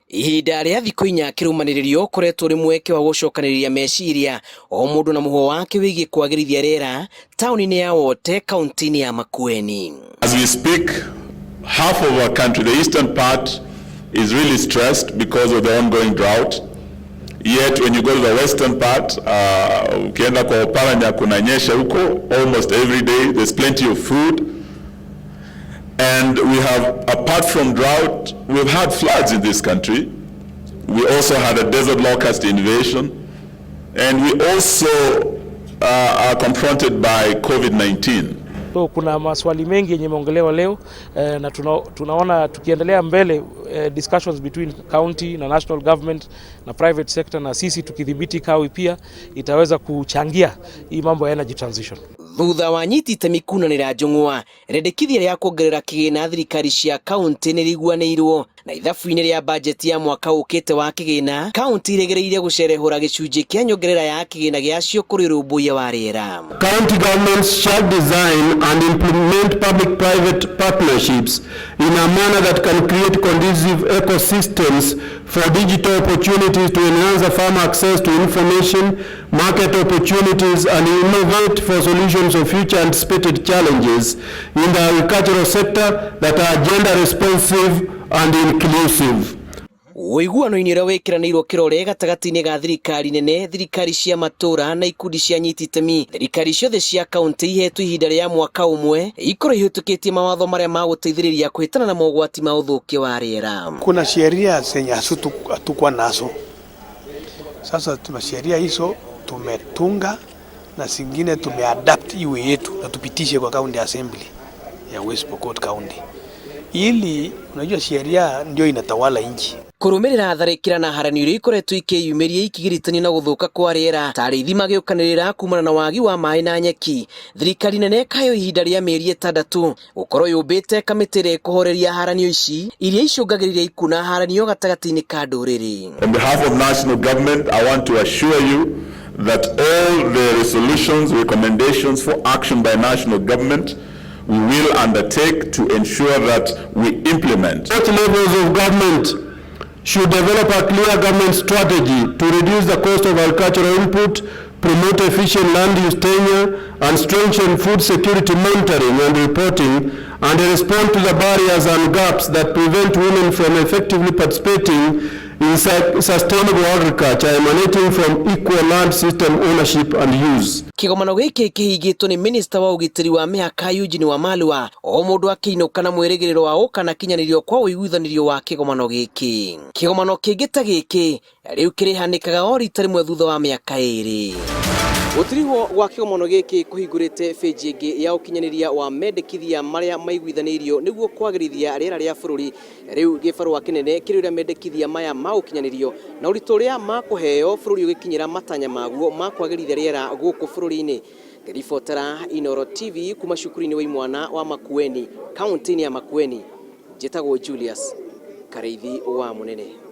Ihinda rĩa thikũ inya kĩrũmanĩrĩrio ũkoretwo ũrĩ mweke wa gũcokanĩrĩria meciria o mũndũ na mũhwo wake wĩgiĩ kwagĩrithia rĩera taũni-inĩ ya Wote, kaunti-inĩ ya Makueni. As we speak, half of our country, the eastern part, is really stressed because of the ongoing drought. Yet when you go to the western part, ukienda kwa Oparanya kunanyesha huko almost every day. There's plenty of food. And we have, apart from drought, we've had floods in this country. We also had a desert locust invasion. And we also are confronted by COVID-19. So kuna maswali mengi yenye imeongelewa leo na tunaona tukiendelea mbele, discussions between county na national government na private sector na sisi tukidhibiti kawi pia itaweza kuchangia hii mambo ya energy transition. Thutha wa nyiti itemi kunanĩra njũng'wa, rĩendekithia rĩa kuongerera kĩgĩna thirikari cia kaunti nĩ rĩiguanĩirwo na ithabu-inĩ rĩa bajeti ya mwaka ũkĩte wa kĩgĩna, kaunti irĩgĩrĩire gũcerehũra gĩcunjĩ kĩa nyongerera ya kĩgĩna gĩacio kũrĩ ũrũmbũiya wa rĩera. County governments shall design and implement public-private partnerships in a manner that can create conducive ecosystems for digital opportunities to enhance the farmer access to information, market opportunities, and innovate for solutions of future anticipated challenges in the agricultural sector that are gender responsive and inclusive. Ũiguano-inĩ ũrĩa wĩkĩranĩirwo kĩrore gatagatĩ-inĩ ga thirikari nene, thirikari cia matũra na ikundi cia nyiti itemi, thirikari ciothe cia kaunti ihetwo ihinda rĩa mwaka ũmwe ikorwo ihĩtũkĩtie mawatho marĩa magũteithĩrĩria kũhĩtana na mogwati ma ũthũkia wa rĩera. Kuna sheria zenye hatukuwa nazo. Sasa tuna sheria hizo tumetunga na zingine tumeadapt iwe yetu na tupitishe kwa county assembly ya West Pokot County, ili unajua sheria ndio inatawala nchi. Kũrũmĩrĩra tharĩkĩra na haranio iria ikoretwo ikĩyumĩria ikĩgiritania na gũthũka kwa rĩera, ta arĩithi magĩũkanĩrĩra kumana na wagi wa maĩ na nyeki, thirikari nene ĩkaheo ihinda rĩa mĩeri 6 gũkorwo yũmbĩte kamĩtĩ ĩrĩa ĩkũhoreria haranio ici iria icũngagĩrĩria ikuũ na haranio gatagatĩ-inĩ ka ndũrĩrĩ. On behalf of national government, I want to assure you that all the resolutions, recommendations for action by national government, we will undertake to ensure that we implement. Both levels of government should develop a clear government strategy to reduce the cost of agricultural input, promote efficient land use tenure, and strengthen food security monitoring and reporting, and respond to the barriers and gaps that prevent women from effectively participating in sustainable agriculture emanating from equal land system ownership and use. Kĩgomano gĩkĩ kĩhingĩtwo nĩ minista wa ũgitĩri wa mĩhaka Eugene Wamalwa, o mũndũ akĩinũka na mwĩrĩgĩrĩro wa gũkanakinyanĩrio kwa ũiguithanĩrio wa kĩgomano gĩkĩ. Kĩgomano kĩngĩ ta gĩkĩ rĩu kĩrĩhanĩkaga o rita rĩmwe thutha wa mĩaka 2. Gũtirihwo gwa kĩgomano gĩkĩ kũhingũrĩte benji ĩngĩ ya ũkinyanĩria wa mendekithia marĩa maiguithanĩirio nĩguo kwagĩrithia rĩera rĩa bũrũri. Rĩu gĩbarũa kĩnene kĩrĩ ũrĩa mendekithia maya ma ũkinyanĩrio na ũritũ ũrĩa makũheo bũrũri ũgĩkinyĩra matanya maguo ma kwagĩrithia rĩera gũkũ bũrũri-inĩ. Ngĩribotera Inooro TV kuma cukuru-inĩ wa imwana wa Makueni, kaunti-inĩ ya Makueni, njĩtagwo Julius Karĩithi wa Mũnene.